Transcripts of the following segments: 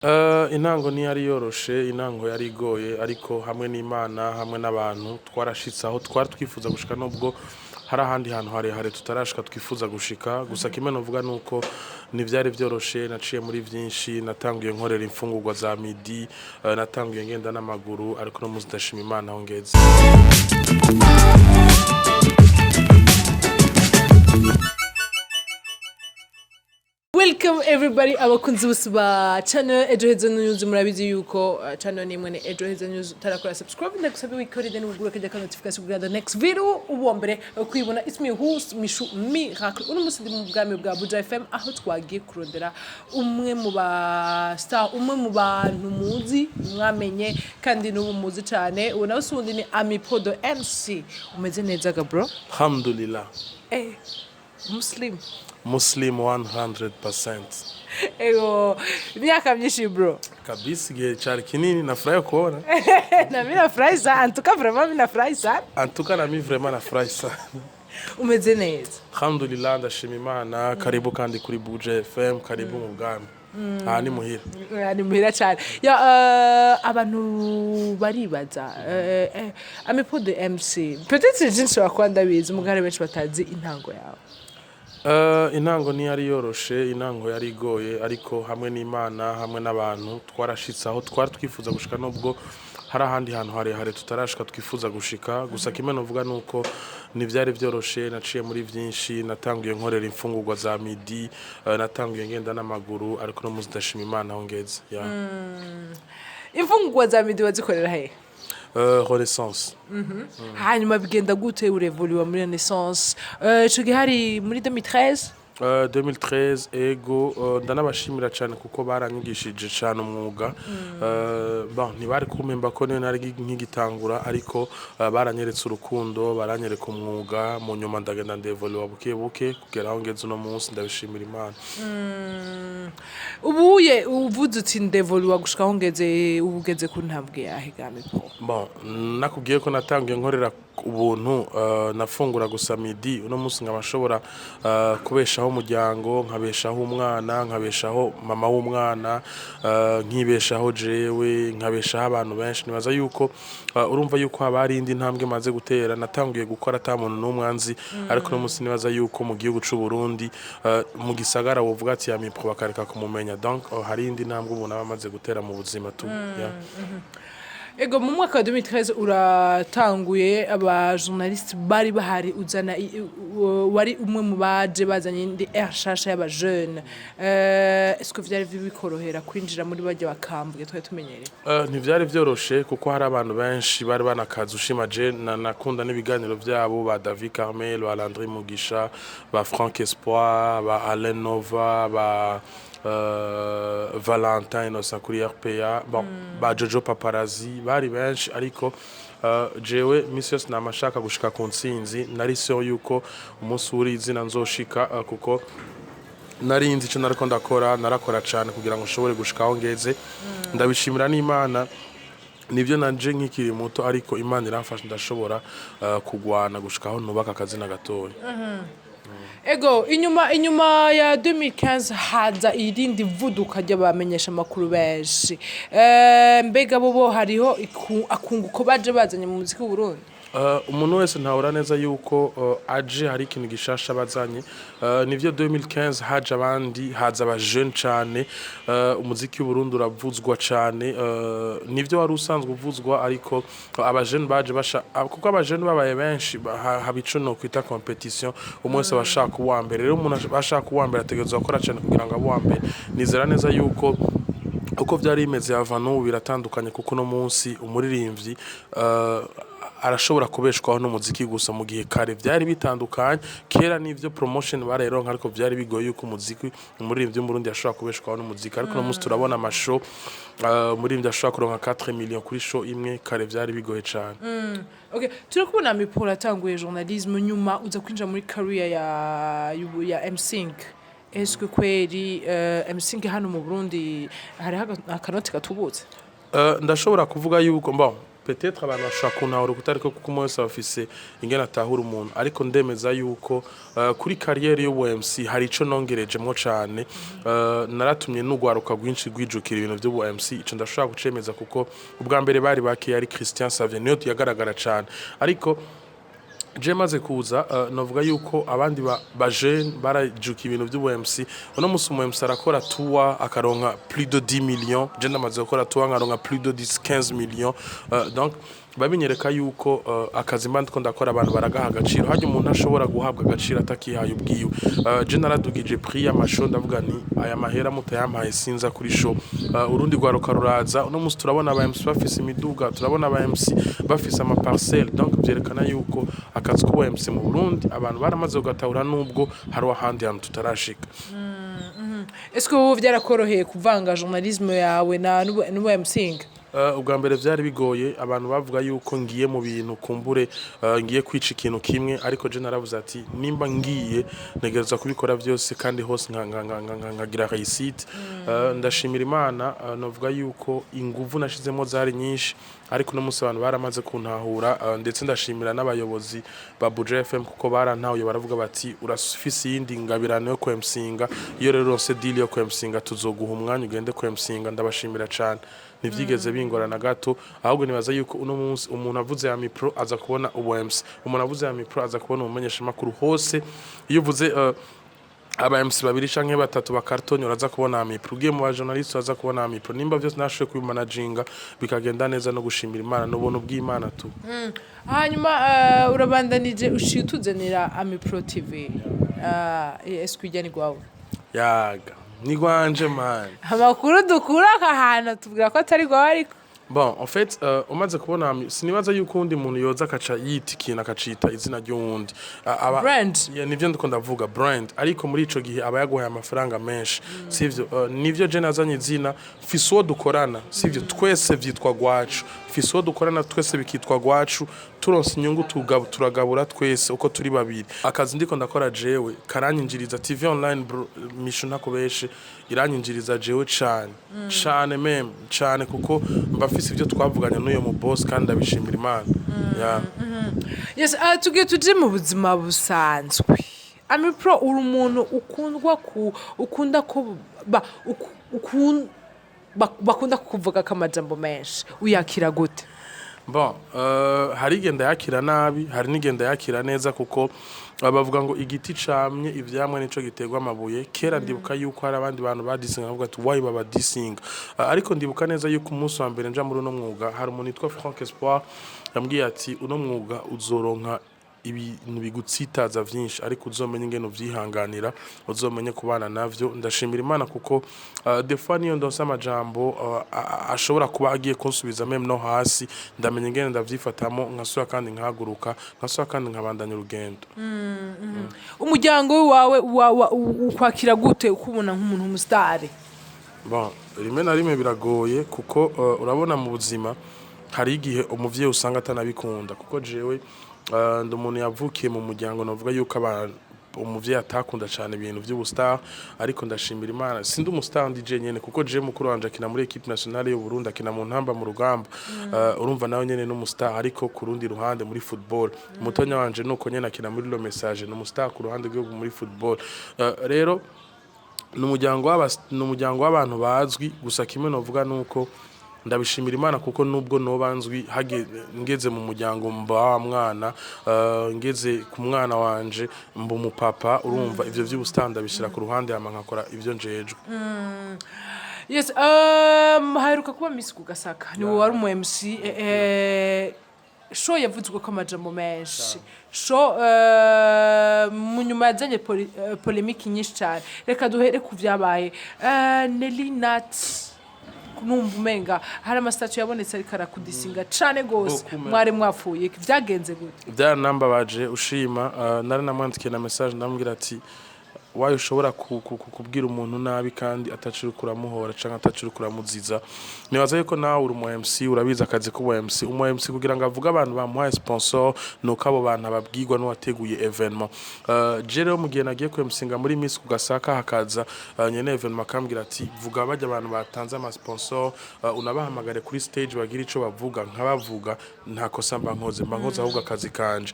Intango ntiyari yoroshe, intango yari igoye, ariko hamwe n'Imana, hamwe n'abantu, twarashitse aho twari twifuza gushika, nubwo hari ahandi hantu harehare tutarashika twifuza gushika. Gusa kimwe novuga nuko ntivyari vyoroshe. Naciye muri vyinshi, natanguye nkorera imfungurwa za midi, natanguye ngenda n'amaguru, ariko no musi ndashima Imana aho ngeze. Welcome everybody, abakunzi bose ba channel Ejo Heza News. Murabizi yuko channel nimwe ni Ejo Heza News. Utarakora subscribe, ndagusaba wikore, then ugure kajya ka notification kugira the next video uwa mbere kuyibona. It's me host, Mishu Miracle. Uno musi ndi mu bwami bwa Buja FM, aho twagiye kurondera umwe mu ba star, umwe mu bantu muzi, mwamenye kandi n'ubu muzi cyane. Ubu nawe si uwundi, ni Ami Pro the MC. Umeze neza ga bro? Alhamdulillah. Muslim? Muslim 100%. Ego, imyaka myinshi, bro. Kabisa, igihe cari kinini. Nafurahi kuona. Na mimi nafurahi sana, en tout cas vraiment mimi nafurahi sana. En tout cas na mi vraiment nafurahi sana. Umeze neza? Alhamdulillah, ndashima Imana. Karibu kandi kuri Buja FM, karibu mu bwami. Aha ni muhira. Ni muhira cyane. Ya, abantu baribaza Ami Pro the MC. Peut-être je nshobora kuba ndabizi, mugabo benshi batazi intango yawe. Intango ntiyari yoroshe, intango yari igoye, ariko hamwe n'Imana, hamwe n'abantu, twarashitse aho twari twifuza gushika, nubwo hari ahandi hantu harehare tutarashika twifuza gushika. Gusa kimwe novuga nuko ntivyari vyoroshe. Naciye muri vyinshi, natanguye nkorera imfungurwa za midi, natanguye ngenda n'amaguru, ariko no musi ndashima Imana aho ngeze, yeah. Imfungurwa za midi wazikorera he? Renaissance. Hanyuma bigenda gute, urevoluwa muri Renaissance? Ico gihe hari muri 2013? 2013, ego. Ndanabashimira cyane kuko baranyigishije cyane umwuga. Bon, ntibari kumpemba ko niyo nari nkigitangura, ariko baranyeretse urukundo, baranyereka umwuga. Mu nyuma ndagenda ndevoluwa buke buke kugera aho ngeze uno munsi, ndabishimira Imana. Ubuye uvuze uti ndevoluwa gushika aho ngeze, ubu ugeze ku ntambwe yahe ga Ami Pro? Bon, nakubwiye ko natangiye nkorera ubuntu, nafungura gusa midi. Uno munsi nkaba nshobora kubeshaho umuryango, nkabeshaho umwana, nkabeshaho mama w'umwana, nkibeshaho jewe, nkabeshaho abantu benshi. Nibaza yuko urumva yuko haba hari indi ntambwe maze gutera. Natangiye gukora ata muntu n'umwe anzi, ariko uno munsi nibaza yuko mu gihugu c'u Burundi, mu gisagara, wovuga ati Ami Pro bakareka kumumenya. Donc hari indi ntambwe umuntu aba amaze gutera mu buzima tu, yeah. Ego, mu mwaka wa 2013 uratanguye, aba journaliste bari bahari, uzana wari umwe mu baje bazanye indi air shasha y'aba jeune. Est-ce que vyari bikorohera kwinjira muri barya bakambwe twari tumenyereye? Ntivyari vyoroshe kuko hari abantu benshi bari banakaza ushima. Je nakunda n'ibiganiro vyabo, ba David Carmel, ba Landry Mugisha, ba Frank Espoir, ba Alain Nova, ba Valentin Innocent kuri RPA, bon, ba Jojo Paparazzi, bari benshi. Ariko jewe misi yose nama nshaka gushika ku ntsinzi. Nari sure yuko umunsi uri izina nzoshika, kuko nari nzi icyo nariko ndakora. Narakora cyane kugira ngo nshobore gushika aho ngeze. Ndabishimira n'Imana. Nibyo, nanje nkikiri muto, ariko Imana iramfasha, ndashobora kugwana gushika aho nubaka akazina gatoya. Ego, inyuma ya 2015 haza irindi vuduka ry'abamenyesha amakuru benshi. Mbega bo hariho akunguko baje bazanye mu muziki w'u Burundi? Umuntu wese ntahura neza yuko aje hari ikintu gishasha bazanye. Nivyo, 2015 haje abandi, haza aba jeune cane. Umuziki w'Uburundi uravuzwa cane. Nivyo, wari usanzwe uvuzwa, ariko aba jeune baje basha kuko aba jeune babaye benshi, haba ico no kwita compétition. Umwe wese abashaka uwa mbere. Rero umuntu ashaka uwa mbere ategerezwa gukora cane kugira ngo abe uwa mbere. Nizera neza yuko uko vyari bimeze ava n'ubu biratandukanye, kuko uno munsi umuririmbyi arashobora kubeshwaho n'umuziki gusa, mu gihe kare vyari bitandukanye. Kera n'ivyo promotion barayironka, ariko vyari bigoye yuko umuziki, umuririmbyi w'Umurundi yashobora kubeshwaho n'umuziki. Ariko uno munsi turabona amashow, umuririmbyi ashobora kuronka 4 millions kuri show imwe. Kare vyari bigoye cane. Okay, turakubona Ami Pro atanguye journalisme, nyuma uza kwinjira muri career ya MCing. Est-ce que kweri MCing hano mu Burundi hariho akanoti gatubutse? Ndashobora kuvuga yuko, bon, Peut-être abantu bashobora kuntahura kutariko, kuko umwe wese aba afise ingene atahura umuntu, ariko ndemeza yuko kuri carrière y'ubu MC hari ico nongerejemwo cane. Naratumye n'ugwaruka rwinshi rwijukira ibintu vy'ubu MC. Ico ndashobora kucemeza, kuko ubwa mbere bari bake, yari Christian Savien niyo yagaragara cane, ariko je maze kuza, novuga yuko abandi ba jeune barajuka ibintu by'ubu MC. Uno musi umu MC arakora tour akaronka plus de 10 millions. Je ndamaze gukora tour nkaronka plus de 10 15 millions. Donc babinyereka yuko akazi mba ndiko ndakora abantu baragaha agaciro. Harya umuntu ashobora guhabwa agaciro atakihaye ubwiwe. Je naradugije prix y'ama show, ndavuga nti aya mahera mutayampaye sinza kuri show. Urundi rwaruka ruraza. Uno musi turabona aba MC bafise imiduga, turabona aba MC bafise ama parcelle. Donc vyerekana yuko akazi k'ubu MC mu Burundi abantu baramaze kugatahura, nubwo hari ahandi hantu tutarashika. Ese ubu byarakoroheye kuvanga journalisme yawe na n'ubu MCing? Ubwa mbere vyari bigoye, abantu bavuga yuko ngiye mu bintu kumbure ngiye kwica ikintu kimwe, ariko je naravuze ati nimba ngiye ntegerezwa kubikora vyose kandi hose nkagira réussite. Ndashimira Imana. Novuga yuko inguvu nashizemo zari nyinshi, ariko uno munsi abantu baramaze kuntahura. Ndetse ndashimira n'abayobozi ba Buja FM kuko barantahuye, baravuga bati urafise iyindi ngabirano yo kwemsinga, iyo rero uronse deal yo kwemsinga tuzoguha umwanya ugende kwemsinga. Ndabashimira cane, ntivyigeze bingora na gato. Ahubwo nibaza yuko uno munsi umuntu avuze ya mipro aza kubona ubu MC, umuntu avuze ya mipro aza kubona umumenyeshamakuru hose. Iyo uvuze aba MC babiri canke batatu bakartoni, uraza kubona Amipro. Ugiye mu ba journaliste uraza kubona Amipro. Nimba vyose nashoboye kubimanaginga bikagenda neza, no gushimira Imana n'ubuntu bw'Imana tu. Hanyuma urabandanije uciye utuzanira Amipro TV. Ese ujya ni gwawe? Yaga ni gwanje, man. Amakuru dukura aka hantu tubwira ko atari gwawe, ariko Bon, en fait, umaze kubona sinibaza yuko uwundi muntu yoza akaca yita ikintu akacita izina ry'uwundi. Brand. Yeah, nivyo ndiko ndavuga, brand, ariko muri ico gihe aba yaguhaye amafaranga menshi, sivyo? Nivyo, je nazanye izina, mfise uwo dukorana, sivyo? Twese vyitwa gwacu, mfise uwo dukorana, twese bikitwa gwacu. Turonse inyungu turagabura twese uko turi babiri. Akazi ndiko ndakora jewe karanyinjiriza. TV online, bro, mishu ntakubeshe, iranyinjiriza jewe cane cane, même cane, kuko mba mfise ivyo twavuganye n'uyo mu boss, kandi ndabishimira Imana, yeah. Yes, tugiye tuje mu buzima busanzwe. Amipro, uri umuntu ukundwa ku ukunda ko ba bakunda kukuvuga ko amajambo menshi, uyakira gute? Bon, hari igenda yakira nabi, hari n'igenda yakira neza, kuko bavuga ngo igiti camye ivyamwa nico giterwa amabuye. Kera ndibuka yuko hari abandi bantu badisinga, bavuga ati why babadisinga? Ariko ndibuka neza yuko umunsi wa mbere nja muri uno mwuga hari umuntu yitwa Frank Espoir yambwiye ati uno mwuga uzoronka ibintu bigutsitaza vyinshi, ariko uzomenye ingene uvyihanganira, uzomenye kubana navyo. Ndashimira Imana kuko des fois niyo ndonse amajambo ashobora kuba agiye kunsubiza même no hasi, ndamenya ingene ndavyifatamo, nkasubira kandi nkahaguruka, nkasubira kandi nkabandanya urugendo. Umuryango wawe ukwakira gute ukubona nk'umuntu w'umusitari? Bon, rimwe na rimwe biragoye, kuko urabona mu buzima hari igihe umuvyeyi usanga atanabikunda, kuko jewe ndi umuntu yavukiye mu muryango navuga yuko abantu umuvyeyi atakunda cyane ibintu by'ubustar. Ariko ndashimira Imana sindi umustar ndi je nyene, kuko je mukuru wanje akina muri équipe nationale y'u Burundi, akina mu Ntamba mu Rugamba. Urumva nawe nyene n'umustar, ariko ku rundi ruhande muri football. Mutonya wanje nuko nyene akina muri Le Message, n'umustar ku ruhande rw'igihugu muri football. Rero ni umuryango w'abantu bazwi. Gusa kimwe novuga nuko ndabishimira Imana, kuko nubwo noba nzwi, ngeze mu muryango mba wa mwana, ngeze ku mwana wanje mba umupapa. Urumva ivyo vy'ubustar ndabishira ku ruhande, hama nkakora ivyo njejwe. Yes, haheruka kuba Miss Kugasaka, ni wowe wari umu MC. Show yavuzwe ko amajambo menshi, show mu nyuma yazanye polémique nyinshi cyane. Reka duhere ku vyabaye. Nelly Nat, numva umenga hari ama statuts yabonetse ariko arakudisinga cane gose. Beaucoup, man. Mwari mwapfuye, vyagenze gute? Byaranambabaje ushima. Nari namwandikiye na message, ndamubwira ati Wayo ushobora kubwira umuntu nabi kandi ataciri kuramuhora canke ataciri kuramuziza. Nibaza yuko nawe uri umu MC, urabizi akazi k'umu MC. Umu MC kugira ngo avuge abantu bamuhaye sponsor, nuko abo bantu ababwirwa n'uwateguye événement. Je rero mu gihe nagiye kwemusinga muri Miss ku Gasaka, hakaza nyene événement akambwira ati: "Vuga bajya abantu batanze ama sponsor, unabahamagare kuri stage bagira ico bavuga," nkabavuga, nta kosa mba nkoze, mba nkoze ahubwo akazi kanje.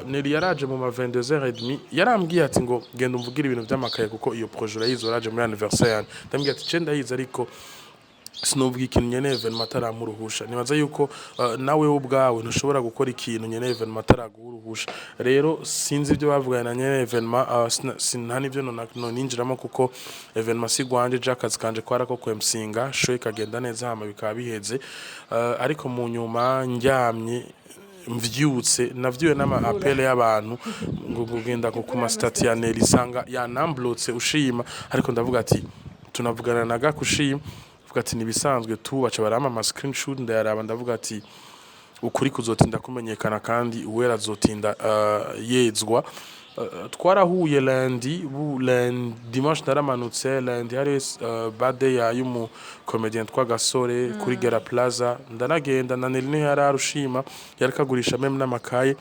Nelly yaraje mu ma 22h30, yarambwiye ati ngo genda umvugire ibintu vy'amakaye kuko iyo projet urayizi, waraje muri anniversaire yanje. Ndambwiye ati ce ndayizi, ariko sinovuga ikintu nyene événement atarampa uruhusha. Nibaza yuko nawe ubwawe ntushobora gukora ikintu nyene événement ataraguha uruhusha. Rero sinzi ibyo bavuganye na nyene événement, nta n'ivyo noninjiramo kuko événement si gwanje. Je akazi kanje kwara ko kwemsinga, show ikagenda neza, hama bikaba biheze. Ariko mu nyuma ndyamye mvyutse, navyuwe n'ama appel y'abantu ngo genda ku ma statut ya Nelly, sanga yanamblotse ushima. Ariko ndavuga ati tunavugana na gakushima, vuga ati nibisanzwe tu. Baca barampa ama screenshot, ndayaraba, ndavuga ati ukuri kuzotinda kumenyekana kandi uwera azotinda yezwa. Twarahuye lundi, bu lundi dimanche naramanutse, lundi hari birthday ya y'umu comedian twa Gasore kuri Gera Plaza, ndanagenda na Nelly niho yari arushima, yariko agurisha même n'amakaye.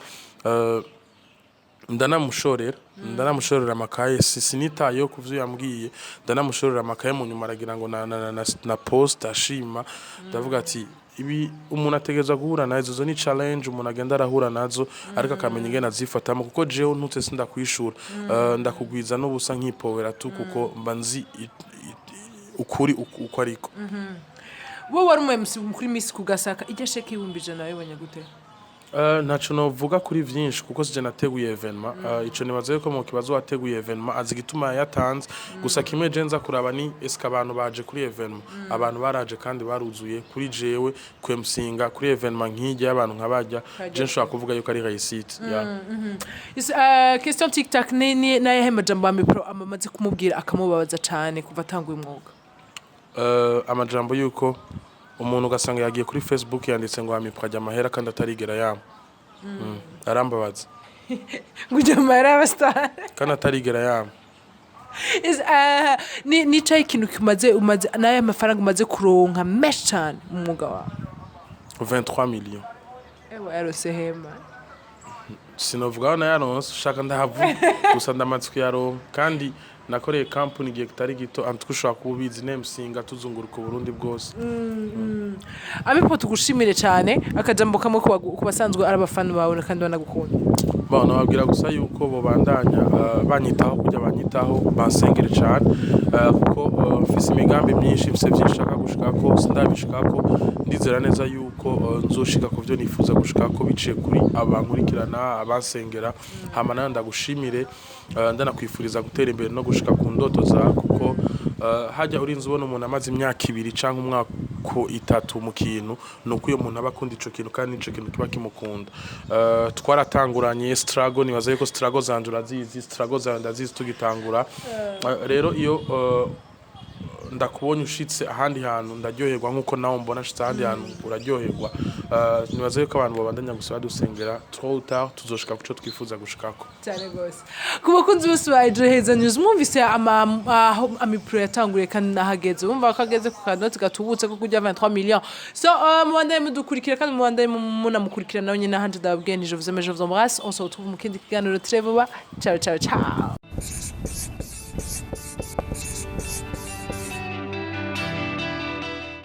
Ndanamushorera amakaye, si sinitayeho kuvyo yambwiye, ndanamushorera amakaye. Mu nyuma aragira ngo na post ashima. Ndavuga ati ibi umuntu ategerezwa guhura nazo, izo ni challenge umuntu agenda arahura nazo, ariko akamenya ingene azifatamo, kuko jewe ntutse sindakwishura, ndakugwiza n'ubusa nkipowera tu, kuko mba nzi ukuri uko ariko. Wowe wari umu MC kuri Miss ku Gasaka, ijya chèque y'100,000 wayibonye gute? Ntaco novuga kuri vyinshi kuko sije nateguye événement. Ico nibaza yuko mu kibazo wateguye événement azi igituma yatanze. Gusa kimwe je nza kuraba ni eske abantu baje kuri événement. Abantu baraje kandi baruzuye. Kuri jewe kwemsinga kuri événement nk'ijya y'abantu nk'abajya, je nshobora kuvuga yuko ari réussite, yeah. Question tic tac, ni nayahe majambo Ami Pro amaze kumubwira akamubabaza cane kuva atanguye umwuga? Amajambo yuko umuntu ugasanga yagiye kuri Facebook yanditse ngo Amipro ajya amahera kandi atarigera yama. Arambabaza. Ngo ujya mu mahera y'abasitari. Kandi atarigera yama. Ni cahe ikintu kimaze umaze nayo mafaranga umaze kuronka menshi cane mu mwuga wawe? 23 millions. Ewa, yarose hema. Sinovuga aho nayaronse, ushaka ndahavuga gusa ndamaze kuyaronka kandi nakoreye company igihe kitari gito, antwe ushobora kuba ubizi, nemusinga tuzunguruka Uburundi bwose. Amipo, tugushimire cyane. Akajambo kamwe ku basanzwe ari abafana bawe kandi banagukunda. Bon, nababwira gusa yuko bobandanya banyitaho kujya banyitaho, bansengere cyane, kuko mfise imigambi myinshi, mfise vyinshi nshaka gushikako sindabishikako. Ndizera neza yuko nzoshika ku vyo nifuza gushikako biciye kuri abankurikirana, abansengera. Hama nayo ndagushimire, ndanakwifuriza gutera imbere no gushika ku ndoto zawe, kuko hajya urinze ubona umuntu amaze imyaka 2 canke umwaka 3 mu kintu, nuko uyo muntu aba akunda ico kintu kandi ico kintu kiba kimukunda. Twaratanguranye struggle, nibaza yuko struggle zanje urazizi, struggle zawe ndazizi tugitangura. Rero iyo ndakubonye ushitse ahandi hantu ndaryoherwa, nkuko nawe mbona ashitse ahandi hantu uraryoherwa. Nibaza yuko abantu babandanya gusa badusengera, trop ou tard tuzoshika kuco twifuza gushikako. Cyane rwose. Ku bakunzi bose ba Ejo Heza News, mwumvise aho Amipro yatanguriye kandi nahageze, bumva ko ageze ku kanoti gatubutse ko kurya 23 millions. So mubandanye mudukurikira kandi mubandanye munamukurikira nawe nyine. Ahanje ndababwiye nti je vous aime, je vous embrasse, on se retrouve mu kindi kiganiro très vuba. Ciao ciao ciao.